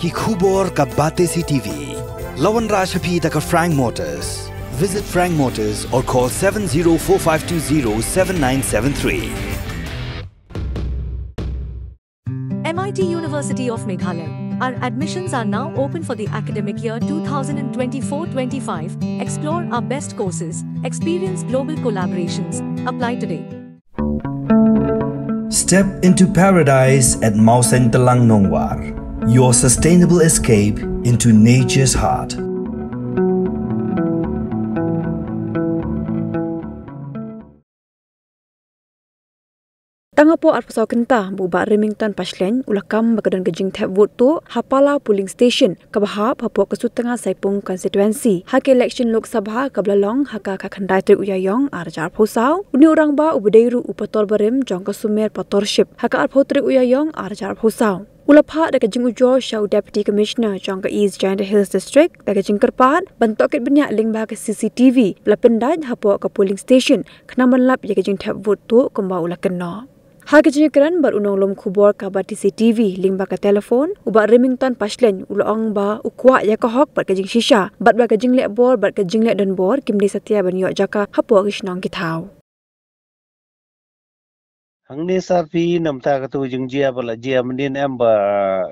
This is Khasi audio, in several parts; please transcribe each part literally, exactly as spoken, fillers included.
Ki khubor ka Batesi T V. La wanrah sha phi da ka Frank Motors. Visit Frank Motors or call seven zero four five two zero seven nine seven three. M I T University of Meghalaya. Our admissions are now open for the academic year two thousand twenty-four twenty-five. Explore our best courses, experience global collaborations. Apply today. Step into paradise at Mawsyntelang Nongwar. Your sustainable escape into nature's heart. Tang hapoh arphew saw kynta ba u Bah Remington Pashleng u la kam ba ka don ka jingthep vote tuh ha Pala polling station kaba hap hapoh ka Sutnga Saipung constituency ha ka election Lok Sabha kaba la long ha ka khatkhyndai tarik u Ïaïong arhajar arphew saw. Une u rangbah uba dei ruh u pator barim jong ka Sumer Patorship ha ka arphew tarik u Ïaïong arhajar arphew saw u la phah da ka jingujor sha u Deputy Commissioner jong ka East Jaintia Hills District da ka jingkyrpad ban tohkit bniah lyngba ka C C T V ba la pyndait hapoh ka polling station khnang ban lap ïa ka jingthep vote tuh kumba u la kynnoh. Ha ka jingïakren bad u nonglum khubor ka Batesi T V lyngba ka telephone, u Bah Remington Pashleng u la ong ba u kwah ïa ka hok bad ka jingshisha bad ba ka jingleh bor bad ka jingleh donbor kim dei satia ban ïoh jaka hapoh ki shnong ki thaw. Hangne sar phi namar katu jingjia ba la jia mynnin em ba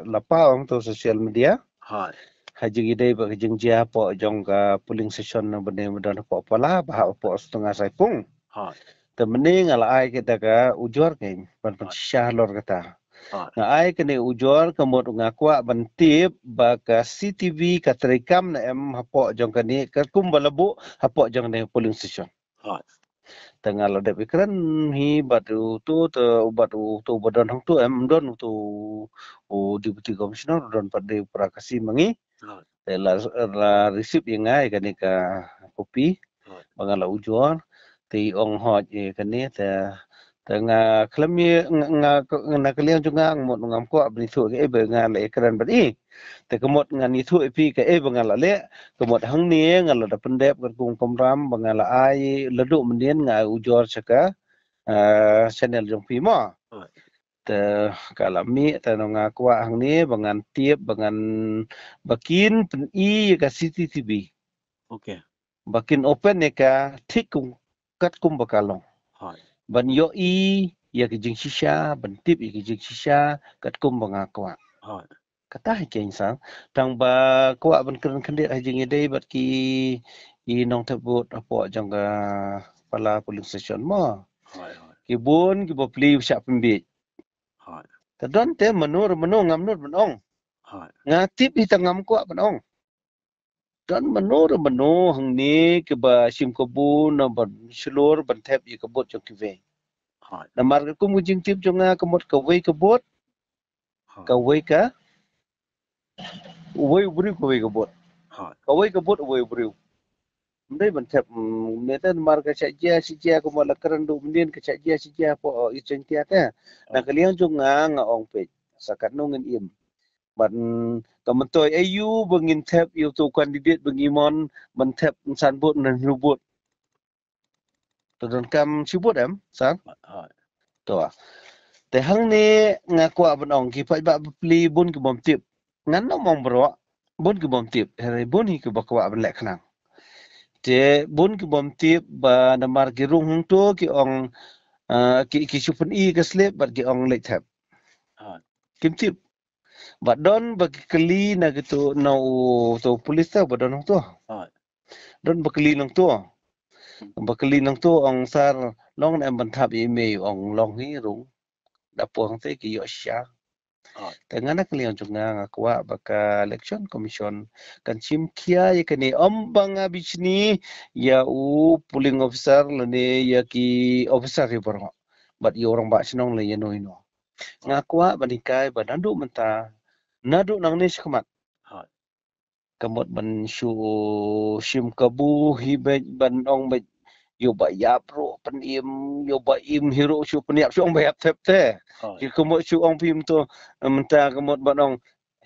la paw ong tu social media. Hai. Ha jingïadei bad ka jingjia hapoh jong ka polling station na bynta ba don hapoh Pala bad hapoh Sutnga Saipung. Hai. Te mynne nga la ai kita ka ujor kein ban pynshisha halor kata. Hai. Nga ai kane ujor ka mut nga kwah ban tip ba ka C T V ka treikam ne em hapoh jong kane ka kum ba la buh hapoh jong kane polling station. Hai. Te nga la dep ïakren hi bad utu te, bad utu ba don hangtu em, don utu u Deputy Commissioner, don pat de u para Khasi ma ngi. Hai. Te la, la receive ïa nga ïa kane ka copy. Hai. Ba nga la ujor te i ong hoi ïa kane te, te nga khlem ïa nga, nga, nga na ka liang jong nga mut ngam kwah ban ïathuh kaei ba nga la ïakren bad i. Te ka mut ngan ïathuh ïa phi kaei ba nga la leh, ka mut hangne nga la da pyndep katkum kamram ba nga la ai, la duh mynnin nga ai ujor sha ka, ah, channel jong phi mo. Te ka la mih te nga kwah hangne ba ngan tip ba ngan, ba kin pyni ïa ka C C T V. Okay. Ba kin open ïa ka thik kum, katkum ba ka long. Hai. Ban ïohi ïa ka jingshisha, ban tip ïa ka jingshisha katkum ba nga kwah. Hai. Kata hi kein sar, tang ba kwah ban kren khyndiat ha jingïadei bad ki, i nongthep vote hapoh jong ka Pala polling station mo. Hai, hai. Ki bun kiba plie ba shah pynbiej. Hai. Te don te mano re mano ngam nud ban ong. Hai. Nga tip hi te ngam kwah ban ong. Don mano re mano hangne kiba shim kabu na ban shlur ban thep ïa ka vote jong kiwei. Hai. Namar ka kum ka jingtip jong nga ka mut kawei ka vote. Hai. Kawei ka, uwei u briew kawei ka vote. Hai. Kawei ka vote uwei u briew. Ym dei ban thep, mm, mynta namar ka shah jia shi jia kumba la kren duh mynnin ka shah jia shi jia hapoh, oh, East Jaintia te. Na, oh, ka liang jong nga nga ong peit sa katno ngin im. Bad, mm, ka myntoi aïu ba ngin thep ïa uto u candidate ba ngi mon ban thep san vote ne hynriew vote. Te donkam shi vote em, sar? Hai. To. Te hangne nga kwah ban ong ki paidbah bapli bun ki bym tip. Ngan ym ong baroh, bun ki bym tip. Hynrei bun hi kiba kwah ban leh khnang. Te bun ki bym tip ba namar ki rung hangto ki ong, ah, ki, ki shu pyni ka slip bad ki ong leit thep. Hai. Kim tip. Ba don ba ki kylli na kitu na uto u police te ba don hangto. Hai. Don ba kylli nangto. Hmm. Ba kylli nangto ong sar long ne em ban thap ïa i mei, ong long hi rung. Da poi hangtei ki ïoh shisha. Hai. Te nga na ka liang jong nga nga kwah ba ka Election Commission kan shim khia ïa kane, ym ba nga bishni ïa u polling officer lane ïa ki officer ïa baroh. Bad ïa u rangbah shnong lane ïa no ïa no. Nga kwah ban hikai ba naduh mynta, naduh nangne shakhmat. Hai. Ka mut ban shu shim kabu hi beit ban ong beit ïoh ba ïap ruh pynim, ïoh ba im hi ruh shu pynïap, shu ong ba ïap thep te. Hai. Ki ka mut shu ong phim to, mynta ka mut ban ong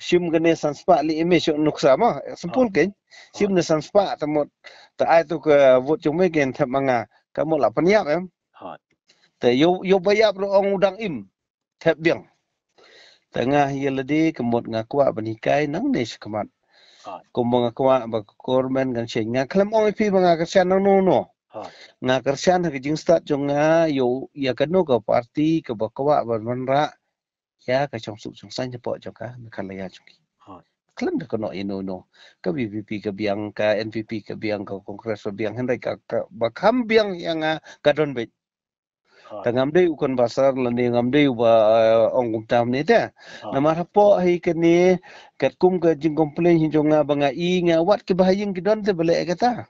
shim kane san spah leh im shu nuksa ma, simple, hai, kein. Shim, hai, ne san spah te mut te ai to ka vote jong me kein thep ma nga. Ka mut la pynïap em. Hai. Te ïoh, ïoh ba ïap ruh ong u dang im. Thep biang. Te nga ïa lade ka mut nga kwah ban hikai nangne shakhmat. Kumba nga kwah ba ka government kan shen, nga khlem ong ïa phi ba nga kyrshan nangno no. Nga kyrshan ha ka jingstad jong nga ïa, ïa kano ka party kaba kwah ban wanrah ïa ka shongsuk shongsaiñ hapoh jong ka Meghalaya jong ki. Khlem da kano ïa no no. Ka V P P ka biang, ka N P P ka biang, ka Congress ka biang, hynrei ka, ka ba kham biang ïa nga ka don beit. Te ngam dei u converser lane ngam dei uba, eh, ong kumta ne te. Namar hapoh hi kane katkum ka jingcomplain hi jong nga ba nga i nga wad kiba ha ïing ki don te ba leh kata.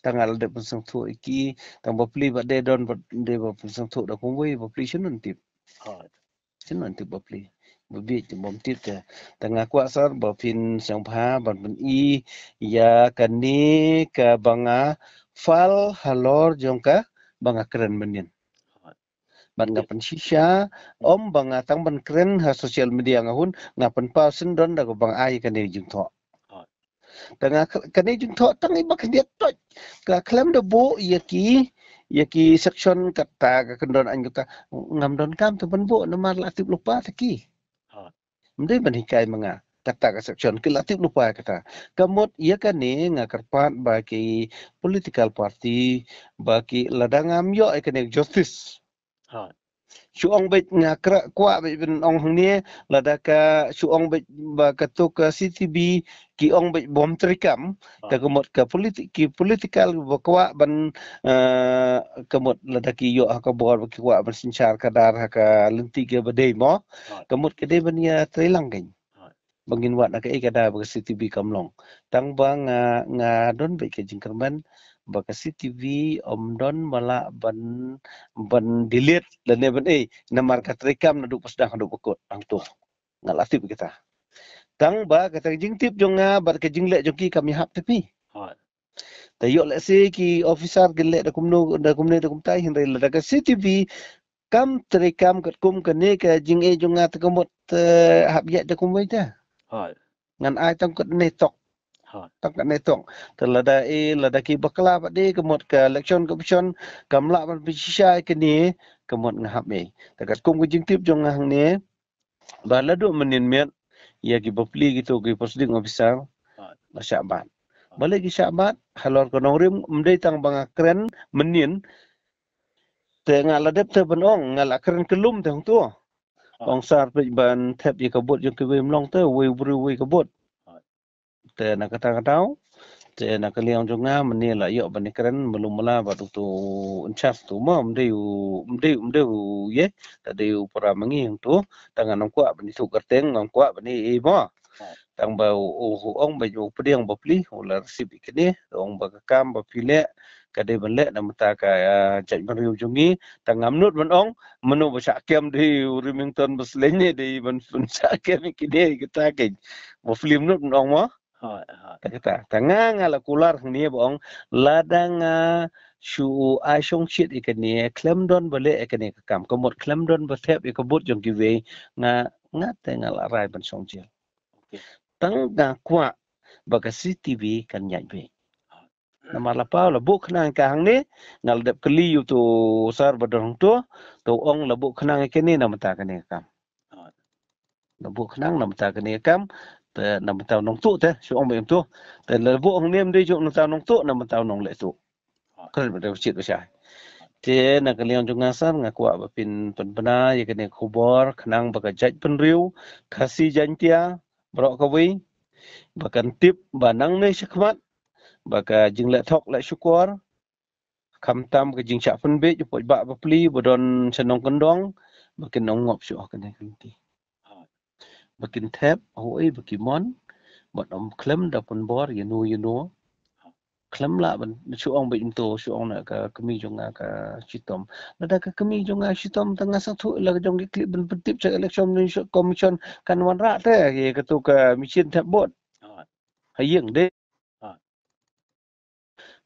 Tang nga la dep pynsngewthuh ïa ki, tang bapli ba dei don ba dei ba pynsngewthuh da kumwei bapli shnong tip. Shnong tip bapli. Ba bieit te bym tip te. Tang nga kwah sir ba phin sngewbha ban pyni ïa kane kaba nga file halor jong kaba nga kren mynnin. Bad nga pynshisha, ym ba nga tang ban kren ha social media nga hun, nga pynpaw shen don da kaba nga ai kane jingthoh. Te nga k-, kane jingthoh tang i ba khyndiat toit. Ka khlem da buh ïa ki, ïa ki section kata ka kyndon aiñ kata, ngam don kam te ban buh namar la tip lypa te ki. Ym dei ban hikai ma nga. Kata ka section ki la tip lypa kata. Ka mut ïa kane nga kyrpad ba ki political party, ba ki lada ngam ïoh ïa kane justice. Shu ong beit nga kra-, kwah beit ban ong hangne, lada ka shu ong beit ba kato ka C T V ki ong beit bym treikam, te ka mut ka politi-, ki political ba kwah ban, eh, ka mut lada ki ïoh ha ka bor ba ki kwah ban synshar kadar ha ka lynti kaba dei mo. Ka mut ka dei ban ïa treilang kein. Ba ngin wad na kaei ka daw ba ka C T V kam long. Tang ba nga, nga don beit ka jingkyrmen ba ka C T V ym don ba lah ban, ban delete lane ban ei namar ka treikam naduh ba sdang haduh ba kut hangto. Nga la tip kita. Tang ba kata ka jingtip jong nga bad ka jingleh jong ki kam ïahap te phi. Te ïoh lehse ki officer kin leh da kumno, da kumne da kumtai, hynrei lada ka C T V kam treikam katkum kane ka jingeh jong nga te ka mut, eh, hap ïaid da kumwei te. Ngan ai tang katne tok. Tang katne tok. Te lada, eh, lada ki bakla pat de ka mut ka election commission kam lah ban pynshisha ïa kane, ka mut nga hap ei. Te katkum ka jingtip jong nga hangne, ba la duh mynnin miet ïa ki bapli kito ki presiding officer la shah bat. Balei ki shah bat? Halor ka nongrim ym dei tang ba nga kren mynnin. Te nga la dep te ban ong, nga la kren kyllum te hangto. Ong sir peit ban thep ïa ka vote jong kiwei ym long te, uwei u briew uwei ka vote. Te na kata ka daw, te na ka liang jong nga mynne la ïoh ban ïakren malu mala bad uto in charge uto mo, ym dei u, ym dei, ym dei u ïe, te dei u para ma ngi hangto. Te ngan ym kwah ban ïathuh kyrteng, ngam kwah ban ïe mo. Tang ba u, u, u ong ba u pdiang bapli, u la receive ïa kine, u ong ba ka kam ba phi leh ka dei ban leh na bynta ka, ah, jaitbynriew jong ngi. Te ngam nud ban ong mano ba shah kem, dei u Remington Basleiñ ne dei ban, ban shah kem ïa kine, kata kein. Bapli ym nud ban ong mo. Te kata, te nga, nga la kular hangne ba ong lada nga shu ai shongshit ïa kane, khlem don ba leh ïa kane ka kam, ka mut khlem don ba thep ïa ka vote jong kiwei, nga, nga te nga la rai ban shong jail. Tang nga kwah ba ka C T V kan ïaid beit. Namar la paw la buh khnang ka hangne, nga la dep kylli ïa uto u sir ba don hangto, to ong la buh khnang ïa kane na bynta kane ka kam. La buh khnang na bynta kane ka kam, te na bynta u nongtuh te, shu ong ba ïa uto. Te la buh hangne ym dei jong na bynta u nongtuh, na bynta u nongleh tuh. Kren ba dei ba shit ba shai. Te na ka liang jong nga sir nga kwah ba phin pynbna ïa kane ka khubor khnang ba ka jaitbynriew Khasi Jaiñtia baroh kawei ba kan tip ba nangne shakhmat ba ka jingleh thok leh shukor, khamtam ka jingshah pynbeit u paidbah bapli ba don sha nongkyndong, ba kin ym ngop shuh ha kane ka lynti. Ba kin thep haei ba ki mon, bad ym khlem da pynbor ïano ïano. Khlem lah ban shu ong beit mynta, shu ong na ka kmie jong nga ka shitom. Lada ka kmie jong nga shitom, te nga sngewthuh la ka jong ki clip ban pyntip sha election commission kan wanrah te ïa kato ka machine thep vote. Ha ïing de.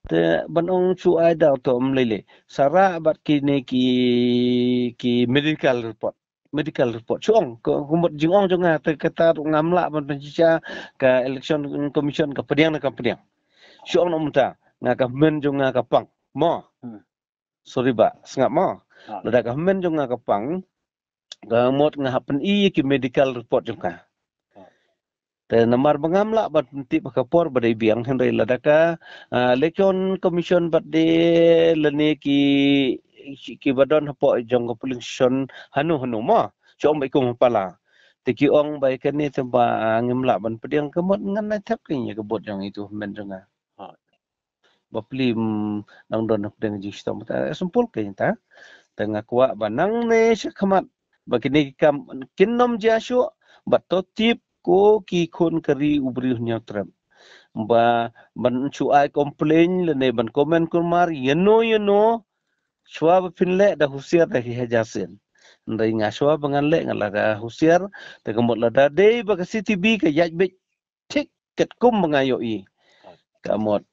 Te ban ong shu ai daw to ym lei lei. Sa rah bad kine ki, ki medical report. Medical report. Shu ong, ka, ka mut jingong jong nga, te kata ruh ngam lah ban pynshisha, ka election commission ka pdiang ne kam pdiang. Shu ong na mynta, nga ka hynmen jong nga ka pang. Mo. Sorry ba, sngap mo. Lada ka hynmen jong nga ka pang, Ka mut nga hap pyni ïa ki medical report jong ka. Te namar ba ngam lah ban pyntip ha ka por ba dei biang, hynrei lada ka, ah, election commission bad de lane ki, ki ba don hapoh jong ka polling station hano hano mo. Shu ong ba i kum ha Pala. Te ki ong ba ïa kane te ba, ah, ngim lah ban pdiang, ka mut ngan nai thep kein ïa ka vote jong itu hynmen jong nga. Ba plim nang don hapdeng jingshitom ta, eh, simpul kein ta. Te nga kwah ba nangne sha khmat ba kine ki kam kin nym jia shuh, ba to tip ko ki khun ka ri u briew Hynñiewtrep. Ba ban shu ai complain lane ban comment kulmar ïano ïano, shuwa ba phin leh da husiar da ki hajar sien. Hynrei nga shuwa ba ngan leh nga la da husiar, te ka mut lada dei ba ka C T B ka ïaid beit thik katkum ba nga ïohi. Ka mut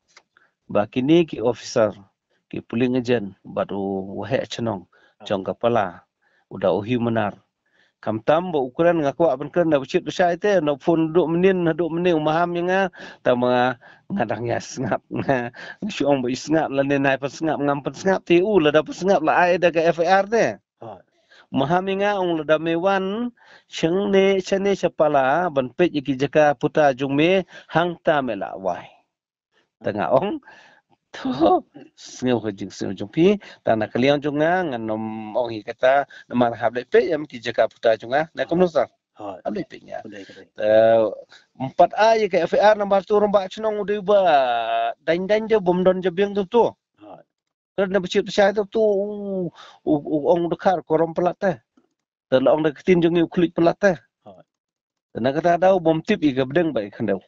ba kine ki officer, ki polling agent bad u waheh chnong jong ka Pala, u da u Hugh Manar. Khamtam ba u kren nga kwah ban kren da ba shit ba shai te, na phone haduh mynnin haduh mynnin u maham ïa nga, tangba nga dang ïa sngap, nga shu ong ba i sngap lane nai pynsngap ngam pynsngap te u lada pynsngap la ai da ka F I R te. Maham ïa nga ong lada me wan shane shane sha Pala ban peit ïa ki jaka puta jong me, hangta me la wai. Te nga ong to, sngew ka jingsngew jong phi, tang na ka liang jong nga ngan nym ong ïa kata, namar hap leit peit ïa ki jaka puta jong nga, na kumno sa? Hap leit peit nga. Te ym pat ai ïa ka F I R namar tu rangbah chnong u dei ba dang dang de bym don jabieng tu tu. Ka na ba shit ba shai tu tu u, u, u ong u dkhar korom palat te. Te la ong da ka ktien jong ngi u khluit palat te. Te na kata daw bym tip ïa ka bdeng bad ïa ka khyndew.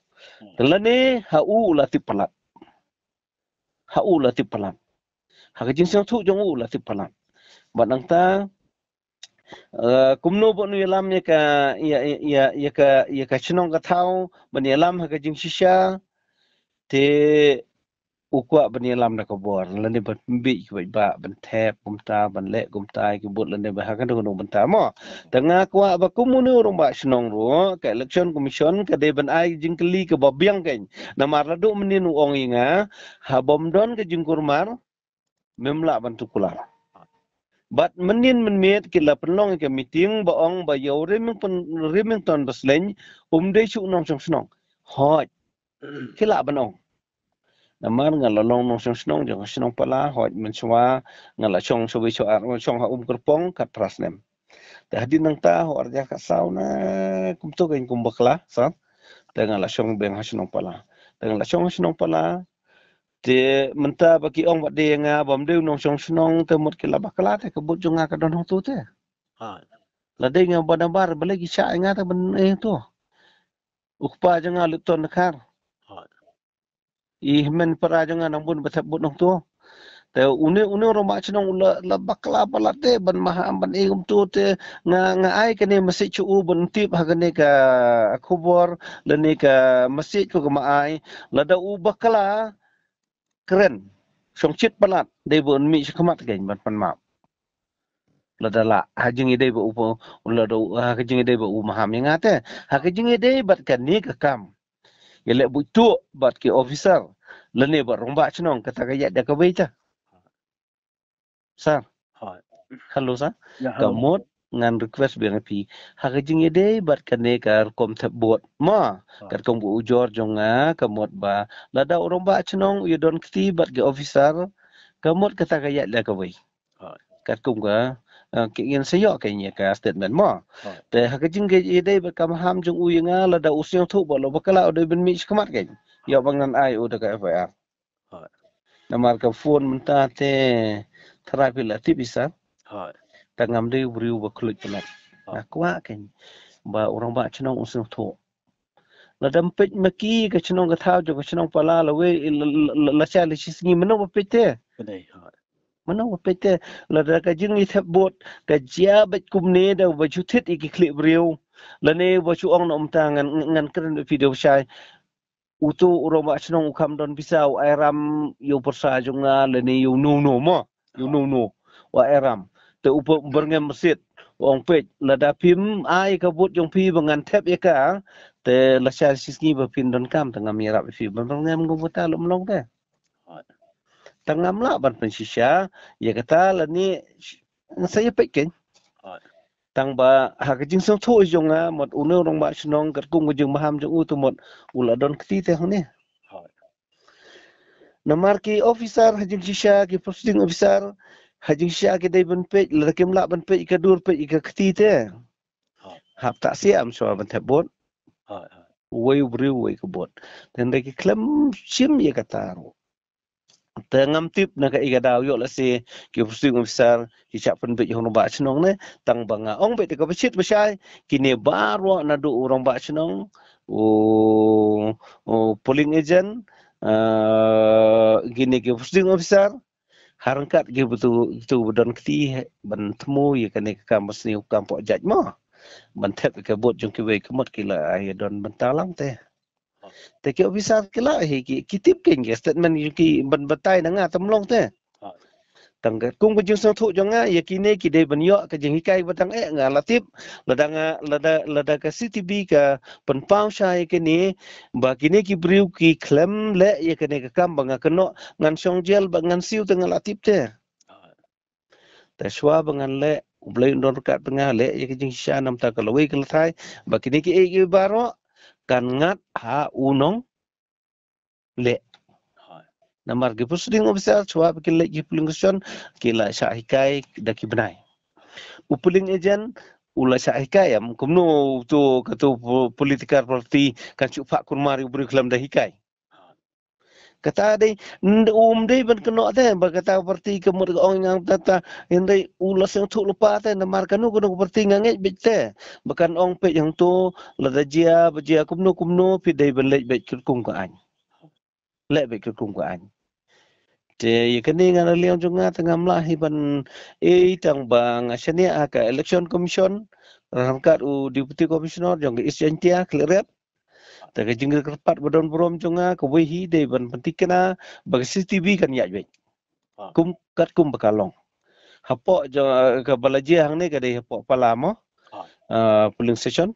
Te lane ha u u la tip palat. Ha u u la tip palat. Ha ka jingsngewthuh jong u u la tip palat. Bad nangta, eh, kumno ba un ïalam ïa ka, ïa, ïa, ïa, ïa ka, ïa ka chnong ka thaw, ban ïalam ha ka jingshisha, te u kwah ban ïalam da ka bor, lane ban pynbeit ki paidbah, ban thep kumta, ban leh kumta ïa ki vote lane ban ha kano kano bynta mo. Te nga kwah ba kum une u rangbah shnong ruh, ka election commission ka dei ban ai jingkylli kaba biang kein. Namar la duh mynnin u ong ïa nga, ha bym don ka jingkulmar, mem lah ban tu kular. Bad mynnin mynmiet ki la pynlong ïa ka meeting ba ong ba ïa u Remington, Remington Basleiñ um dei shuh nongshong shnong. Hooid. Ki lah ban ong. Namar nga la long nongshong shnong jong ka shnong Pala, hooid mynshuwa nga la shong shawei shwa ar, shong ha Umkyrpong kat phra snem. Te hadien nangta ha u ar hajar khatsaw na kumto kein kum bakla, sa. Te nga la shong biang ha shnong Pala. Te nga la shong ha shnong Pala. Te mynta ba ki ong ba dei nga bym dei u nongshong shnong te mut ki la bakla te ka vote jong nga ka don hangto te. La dei nga ba nabar balei ki shah ïa nga te ban eh to. U kpa jong nga Lipton Dkhar. I hynmen para jong nga nang bun ba thep vote nangto. Te une, une u rangbah shnong u la, la bakla palat te ban maham ban ïa kumto te nga, nga ai kane message sha u ban tip ha kane ka khubor lane ka message ko ka ma ai. Lada u bakla kren shongshit palat dei ba un mih sha khmat kein ban pan map. Lada lah ha jingïadei ba u, lada u, ha ka jingïadei ba u maham ïa nga te. Ha ka jingïadei bad kane ka kam. Ïa leh buit tuh bad ki officer lane bad rangbah shnong kata ka ïaid da kawei te. Sir. Hello sir. Ka mut ngan request biang ïa phi. Ha ka jingïadei bad kane ka rukom thep vote ma. Katkum ka ujor jong nga ka mut ba lada u rangbah shnong u ïa don kti bad ki officer ka mut kata ka ïaid da kawei. Katkum ka, eh, ki ngin sa ïoh ka ïa ka statement ma. Te ha ka jingïadei bad ka maham jong u ïa nga lada u sngewthuh ba la bakla u dei ban mih sha khmat kein. Ïoh ba ngan ai u da ka F I R. Namar ka phone mynta te tharai phi la tip i sir. Te ngam dei u briew ba khluit palat. Nga kwah kein ba u rangbah shnong u sngewthuh. Lada ym peit ma ki ka shnong ka thaw jong ka shnong Pala lawei la, la, la, la shai la shi sngi mano ba peit te. Mano ba peit te. Lada ka jingïathep vote ka jia beit kumne da ba shu thied ïa ki khlieh briew. Lane ba shu ong na umta ngan, ngan kren bad phi da u shai. Uto u rangbah shnong u kham don pisa u ai ram ïa u pyrsa jong nga lane ïa uno uno mo. Ïa uno uno u ai ram. Te u pyrngem masiat u ong peit lada phim ai ka vote jong phi ba ngan thep ïa ka te la shai shi sngi ba phin donkam te ngam ïarap ïa phi ban pyrngem ka vote lum long te. Te ngam lah ban pynshisha ïa kata lane nga sa ïa peit kein. Tang ba ha ka jingsngewthuh jong nga, mut une u rangbah shnong katkum ka jingmaham jong u te mut u la don kti te hangne. Namar ki officer ha jingshisha, ki presiding officer ha jingshisha ki dei ban peit, lada kim lah ban peit ka dur, peit ka kti te. Hap tah siam shuwa ban thep vote. Uwei u briew uwei ka vote. Te hynrei ki khlem shim ïa kata ruh. Te ngam tip na kaei ka daw ïoh lehse ki presiding officer ki shah pynbeit ïa u rangbah shnong ne. Tang ba nga ong beit te kaba shit ba shai, kine baroh naduh u rangbah shnong, u, u polling agent, ah, kine ki presiding officer, ha ryngkat ki ba tu, tu ba don kti ban thmu ïa kane ka kam ba sniew, kam pok jait mo. Ban thep ïa ka vote jong kiwei, ka mut ki la ïa don bynta lang te. Te ki officer ki la hi ki, ki tip kein ki statement jong ki ban batai na nga te, ym long te. Tang katkum ka jingsngewthuh jong nga, ïa kine ki dei ban ïoh ka jinghikai ba tang eh, nga la tip. Lada nga, lada, lada ka C T B ka pynpaw shai ïa kine, ba kine ki briew ki khlem leh ïa kane ka kam ba nga kynnoh, ngan shong jail ba ngan siew te, nga la tip te. Te shuwa ba ngan leh, U Blei un don ryngkat bad nga, leh ïa ka jingshisha namar ka lawei ka lathai, ba kine kiei kiei baroh kan ngat ha u nongleh. Namar ki presiding officer shuwa ba kin leit ki polling station, ki la shah hikai da ki bnai. U polling agent u la shah hikai, em, kumno tu, katu po-, political party kan shu phah kulmar ïa u briew khlem da hikai. Kata dei, n-, um dei ban kynnoh te ba kata party ka mut ka ong ïa nga ta ta, hynrei u la sngewthuh lypa te, namar kano kano ka party nga ngeit beit te ba kan ong peit hangto, lada jia ba jia kumno kumno, phi dei ban leit beit katkum ka aiñ. Leh beit katkum ka aiñ. Te ïa kane nga, na liang jong nga te ngam lah hi ban, eh, tang ba nga shaniah ha ka Election Commission ryngkat u Deputy Commissioner jong ka East Jaintia, Khliehriat. Te ka jingkyrpad ba don burom jong nga kawei hi dei ban pynthikna ba ka C T B kan ïaid beit. Kum, katkum ba ka long. Hapoh jong, eh, kaba la jia hangne ka dei hapoh Pala mo. Ah, polling station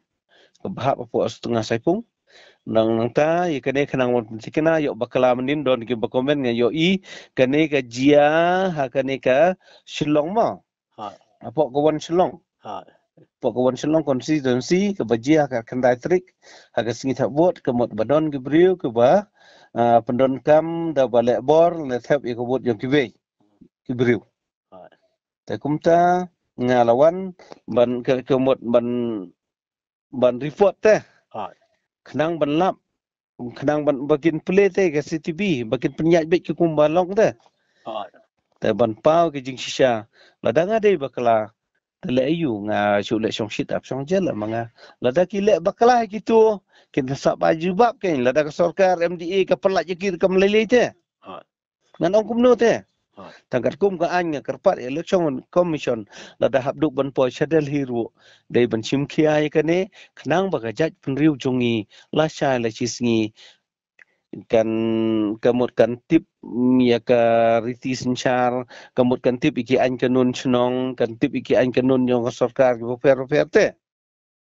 kaba hap hapoh Sutnga Saipung. Nang, nangta ïa kane khnang ban pynthikna, ïoh bakla mynnin, don kiba comment, nga ïohi kane ka jia ha kane ka Shillong mo. Hapoh ka wan Shillong. Hapoh ka wan Shillong constituency kaba jia ha ka khyndai tarik ha ka sngi thep vote, ka mut ba don ki briew kiba, ah, pyndonkam da ba leh bor ne thep ïa ka vote jong kiwei ki briew. Te kumta nga la wan ban ka, ka mut ban, ban report te. Khnang ban lap, khnang ban, ba kin plie te ka C T B, ba kin pynïaid beit ki kumba long te. Te ban paw ki jingshisha. Lada nga dei bakla, te leh aiu nga shu leh shong shit ap shong jail ma nga. Lada ki leh bakla hi kitu, kin sa ba jubab kein, lada ka sorkar M D A ka pynlait ïa ki kam lei lei te. Ngan ong kumno te. Tang katkum ka aiñ nga kyrpad Election Commission, lada hap duk ban poi sha Delhi ruh, dei ban shim khia ïa kane, khnang ba ka jaitbynriew jong ngi lashai lashisngi kan, ka mut kan tip, mm, ïa ka riti synshar, ka mut kan tip ïa ki aiñ kanun shnong, kan tip ïa ki aiñ kanun jong ka sorkar kiba pher bapher te.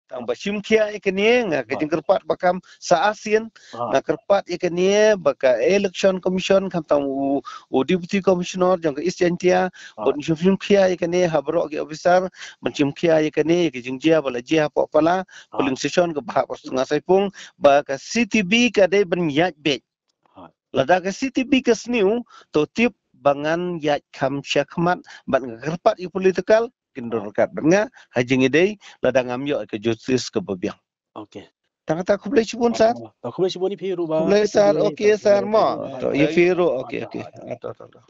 Tang ba shim khia ïa kane, nga ka jingkyrpad ba kam sa ASEAN, nga kyrpad ïa kane ba ka Election Commission, khamtam u, u Deputy Commissioner jong ka East Jaintia, ban shim, shim khia ïa kane ha baroh ki officer, ban shim khia ïa kane, ïa ka jingjia ba la jia hapoh Pala polling station kaba hap Sutnga Saipung, ba ka C T B ka dei ban ïaid beit. Lada ka C T B ka sniew, to tip ba ngan ïaid kham shakhmat, bad nga kyrpad ïa political, kin don ryngkat bad nga ha jingïadei, lada ngam ïoh ka justice kaba biang. Tang kata, khublei shibun sir. Khublei shibun ïa phi ruh ba. Khublei sir, okay sir mo. To ïa phi ruh, okay, okay. Ah, to, to, to.